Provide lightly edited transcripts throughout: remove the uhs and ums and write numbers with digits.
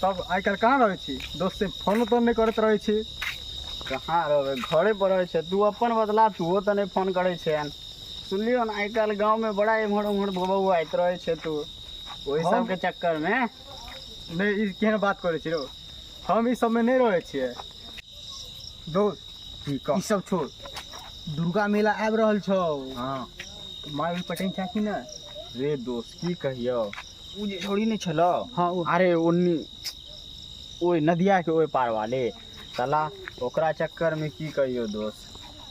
तब आइ काल्हि कहाँ रहै छी दोस्त से फोनो तोन नहि करैत रहै छी। कहाँ रहबै, घरे पर रहै छै। तू अपन बदला तूहो तऽ नहि फोन करै छै। सुनलियौ ने, आइ काल्हि गाँवमे बड़ा एम्हर ओम्हर बौआइत रहै छै तू ओहि हम सबके चक्करमे। नहि, ई केहन बात करै छी रौ, हम ई सबमे नहि रहै छियै दोस्त। की ई कह? सब छोड़, दुर्गा मेला आबि रहल छौ। हँ। माल पटैन छै कि नहि? रे दोस्त, की कहियौ, ओ जे छौड़ी नहि छलौ? हँ, ओ। अरे ओन्नी ओहि नदिया के ओहि पार वाले साला, ओकरा चक्करमे की कहियौ दोस्त,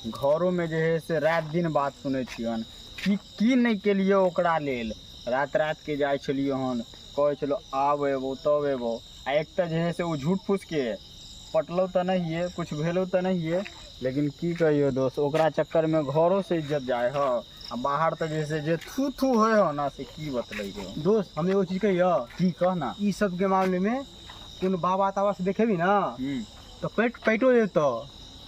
घरोमे जे है से राति दिन बात सुनै छियन। की की नहि केलियै ओकरा लेल। राति रातिके जाइ छलियै हन, कहै छलौ आब एबौ तब एबौ। आ एक तऽ जे है से ओ झूठ फूसके पटलौ तऽ नहिए, कुछ भेलौ तऽ नहिए, लेकिन की कहियौ दोस्त, ओकरा चक्करमे घरोसँ इज्जत जाइ ह आ बाहर तऽ जे से जे थू थू होइ हो ना, से की बतलैयौ। दोस्त, हम एगो चीज कहियौ? की, कह ना। ई सबके मामलेमे कोनो बाबा ताबा से देखेबी ना तऽ पेट पैटो जेतौ।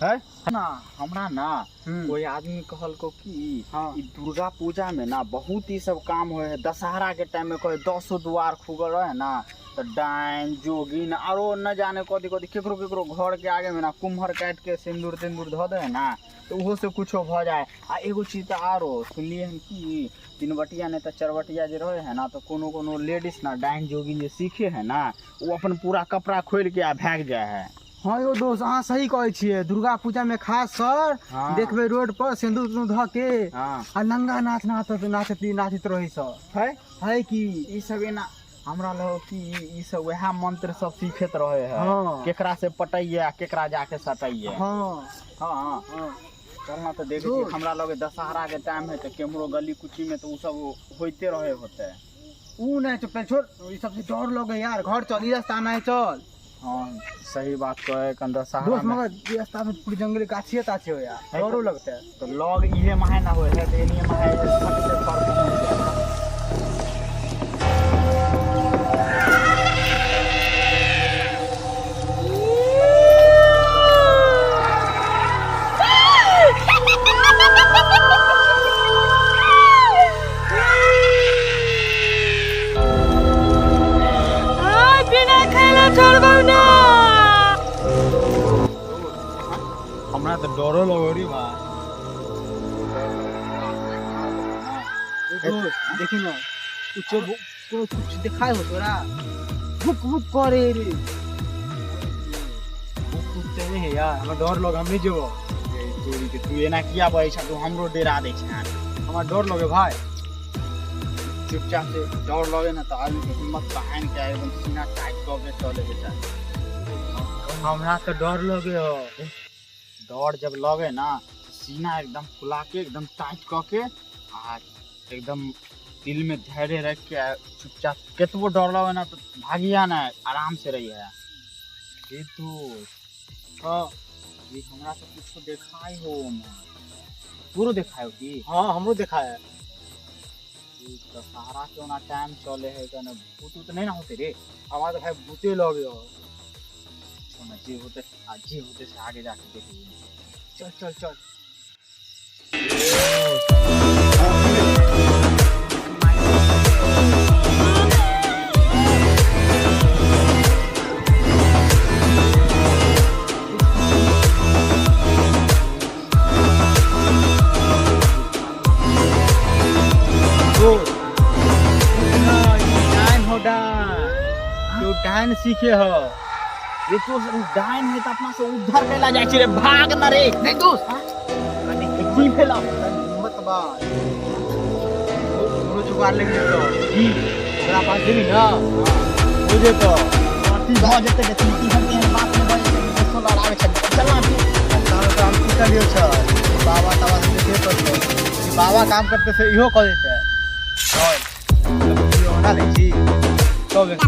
है ना, हमरा ना कोई आदमी कहलको कि ई दुर्गा पूजा में ना बहुत ही सब काम होए है। दशहरा के टाइम में कहे दसो द्वार खुगल रहे ना तो डाइन जोगिन आरो न जाने कथी कथी केकरो केकरो घर के आगे में ना कुम्हर काट के सिंदूर तिंदूर धऽ दे है ना, तो ओहो से कुछो भऽ जाए। आ एगो चीज तऽ आरो सुनलियै हन कि तीनबटिया नहि तऽ चरबटिया जे रहे है ना, तऽ कोनो कोनो लेडीज ना डाइन जोगिन जे सीखे है ना, ओ अपन पूरा कपड़ा खोलि के आ भागि जाए है। हँ यौ दोस्त, अहाँ सही कहै छियै। दुर्गा पूजा में खास सर देखबै रोड पर सिंदूर तिंदूर धऽ के आ नंगा नाच नाचत नाचत नाचैत रहै सब। है। है की। ई सब एना हमरा लग कि ई सब वएह मंत्र सब सीखैत रहे है। केकरा से पटैये आ केकरा जाके सटैये। हाँ। चल ना तऽ देखै छी। दोस्त। हमरा लगे दशहरा के टाइम है तऽ केम्हरो गली कुची में तऽ उ सब होइते रहे होते। ऊ नहि चल, पहिले छोड़ ई सबसे डर लगे यार, घर चल, ई रास्ता नहि चल। हाँ, सही बात कहे कन दशहरा दोस्त, में मगर ई रास्ता में पूरी जंगल गाछिए ताछिए हो यार, है। डरो लगता है। तो लग इहे माहे ना होए है तऽ एनिये माहे फट से घर पहुँच जाए। बिना खैला छोड़बौ ना। हमरा तऽ डरो लगो रे बा। दोस्त, देखी ना, कुछो को कुछ दिखाई हो तोरा? भुक भुक करे रे, भुक भुक तऽ नहीं है यार, हमरा डर लगे, हम नहीं जेबो। तोरी के, तू एना किया बजै छ? तू हमरो डरा दै छ। हमरा डर लगे भाई। चुपचाप से डर लगे ना तऽ आदमी के हिम्मत बहान के एकदम सीना टाइट कऽ के चले के चाही। हमरा तऽ डर लगे हो। डर जब लगे ना तो सीना एकदम फुला के, एकदम टाइट कऽ के आ एकदम दिल में धैर्य रख के आ चुपचाप केतबो डर लगे ना तो भागिया ना, आराम से रही है। ये तो हाँ। ये हमरा तो कुछो देखाई हो, तोरो देखाई हो की? हाँ, हमरो देखा है। ई दशहरा के ओना टाइम चले है कने भूत उत नहीं ना होते रे? हमरा तऽ भाई भूते लगे हो। छोड़, जे होते आ जे होते से आगे जाके देख लेबै। चल चल चल। दोस्त, डाइन हो, डाइन, तू डाइन सीखे हो। रे तो डाइन है तऽ अपना से उद्धार कैला जाइ छै रे, भाग न रे। नहीं दोस्त, कनी की भेला? हिम्मत बा, हमरो जुगाड़ लग जेतो। की? ओकरा पास जेबी ना, हो जेतो। अथी भऽ जेतै रे, तू तेहन तेहन बात नहि बजै छै, दोस्तो लड़ाबै छै, चल ना। तहन तऽ हम की करियौ सर, बाबा ताबा से देखे पड़तौ। ई बाबा काम करते से इहो कऽ देतै। चल तब वीडियो बना लै छी तब।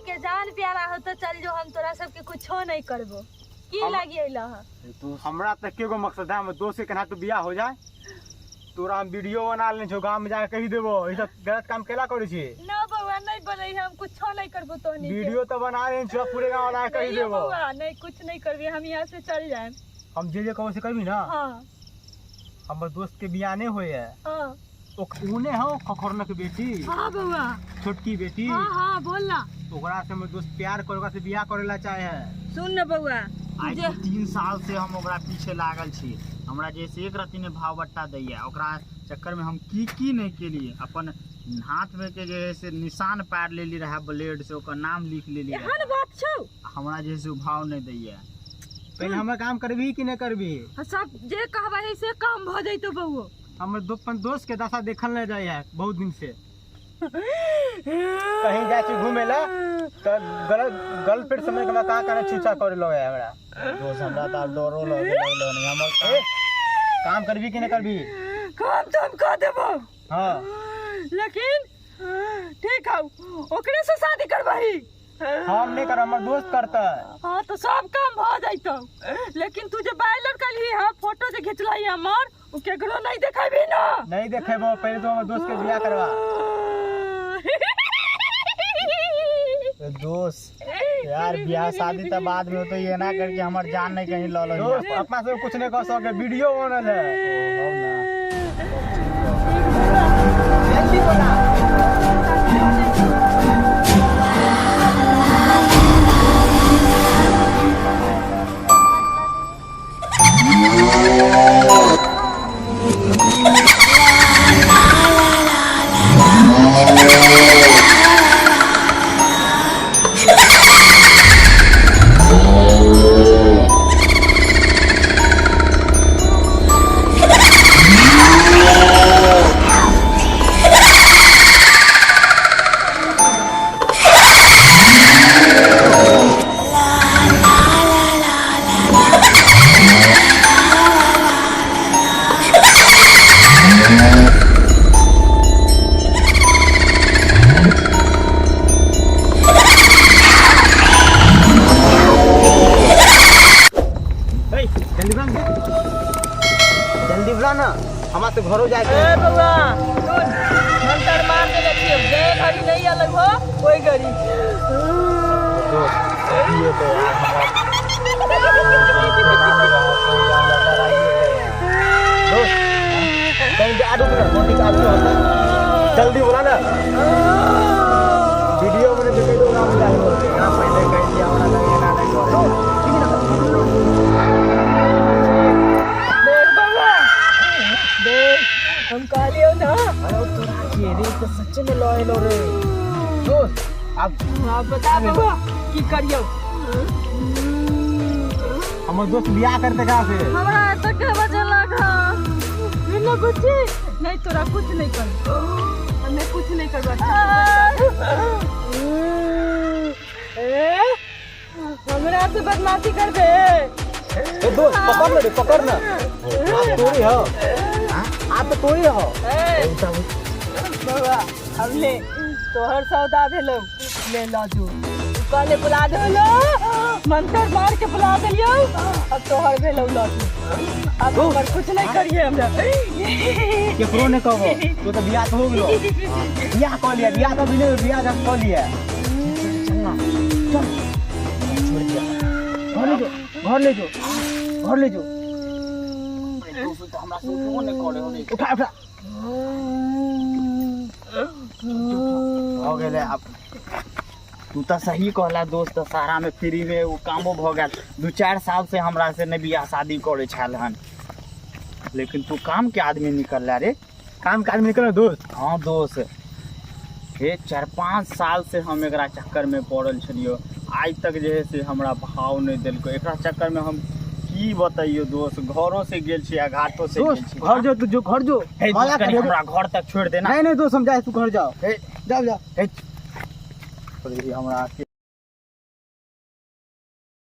के जान प्यारा हो तो चल जो, हम तोरा सबके कुछो नहीं करबो। की लागी अइला ह? हमरा त एकेगो मकसद है, हमर दोस्त के केना तो बियाह हो जाए। तोरा हम वीडियो बना लेने छौ, गाँव में जाके कहि देबो ई सब गलत काम केला करै छी। ना बउआ नहीं बनै हम कुछो नहीं करबो तोहनी के। वीडियो तो बना लेने छौ, पूरे गाँव वाला के कहि नहीं देबो। बउआ नहीं, कुछ नहीं करबी, हम यहाँ से चल जाए। हम जे जे कहबो से करबी ना? हाँ। हमर दोस्त के बियाह नहीं होय है। हाँ। उने हो खखोरना के बेटी। हाँ बउआ। छोटकी बेटी। हाँ हाँ बोल ना। ओकरा से हमर दोस्त प्यार कर, ओकरा से बियाह करेला चाहे है। सुन न बउआ, आइ 3 साल से हम ओकरा पीछे लागल छी। हमरा जैसे एक रत्ती ने भाव बट्टा दैया, ओकरा चक्कर में हम की की नहीं केलिए। अपन हाथ में के जे है से निशान पार लेली रहा ब्लेड से, ओकर नाम लिख लेली। एहन बात छौ? हमरा जे से भाव नहीं दैया। पहले हमर काम करबी कि नहीं करबी? सब जे कहबै से काम भ जइतो बउआ। हमर अपन दोस्त के दशा देखल नहीं जाय है बहुत दिन से। कहीं जाय छी घूमे ला त गलत गर्लफ्रेंड समय के का करे चूचा करे लगे हमरा। दोस्त हमरा त आब डरो लगे लगलो नहीं। हमर काम करबी कि नहीं करबी? काम तो हम कर देबो। हाँ। लेकिन ठीक हौ, ओकरे से शादी करबही। हम नहीं कर, हमर दोस्त करता। हाँ तो सब काम भ जइतो, लेकिन तू जे बायलर कलही है, फोटो जे घिचलही हमर, उ केकरो नहीं देखेबी ना। नहीं देखेबो, पहले तो हमर दोस्त के बियाह करवा। दोस्त यार बियाह शादी त बाद में होते, ये ना करके हमर जान नहीं कहीं ल लो। दोस्त अपना सब कुछ नहीं कर सके, वीडियो बनल है। जल्दी बोला। जल्दी बुला ना, हमारे से घरों जाए। ए बउआ सुन, मंतर मार देले छियो, जे घड़ी नहीं अलग हो कोई घड़ी। दोस्त ये तो यार हमरा दोस्त कहीं जा रुक ना, मोटी का आदमी होता। जल्दी बुला ना, वीडियो में देखे तो नाम जाए बोलते ना, पहले कह दिया हमरा लगे ना नहीं करे। देख बउआ देख, हम कहलियो ना। अरे तोरा के रे तो सच्चे में लॉयल हो रे दोस्त। अब आप बता बउआ की करियो? हमर दोस्त बियाह करते का से हमरा एत के बजे लगा बिना कुछ नहीं, तोरा कुछ नहीं कर, हमें कुछ नहीं करबा। ए हमरा से बदमाशी करबे? ए दोस्त पकड़ ना रे, पकड़ ना। आप तोरी हो, आप तो तोरी हो। ए बउआ अब ले तोहर सौदा भेलो, ले ला जो कहले बुला देलो, मंत्र मार के बुला देलियो, अब तोहर भेलो ला जो। अब हमर कुछ नहीं करिए हमरा। केकरो नहीं कहबो, तो तो बियाह तो हो गेलो। बियाह क लिया, बियाह तो बिने बियाह जब क लिया। चल ना चल, छोड़ दिया। घर ले जो, घर ले जो, घर ले जो। दोस्त तो हमरा से उठबो नहीं करे हो रे। उठा उठा। हो गेलै अब। तू तो सही कहला दोस्त, दशहरा में फ्री में वो कामो भ गेल। 2-4 साल से हमरा से नहीं बियाह शादी करे छल हन, लेकिन तू काम के आदमी निकल रे। काम के आदमी निकल दोस्त। हाँ दोस्त, हे 4-5 साल से हम एकरा चक्कर में पड़ल छलियो, आइ तक जे है से हमरा भाव नहीं देलको। एकरा चक्कर में हम की बतैयो दोस्त, घरों से गेल छी आ घाटो से गेल छी। घर जो, तू जो घर जो, हे दोस्त, कनी हमरा घर तक छोड़ देना। नहीं नहीं दोस्त, हम जाए, तू घर जाओ। जाओ जाओ। हमरा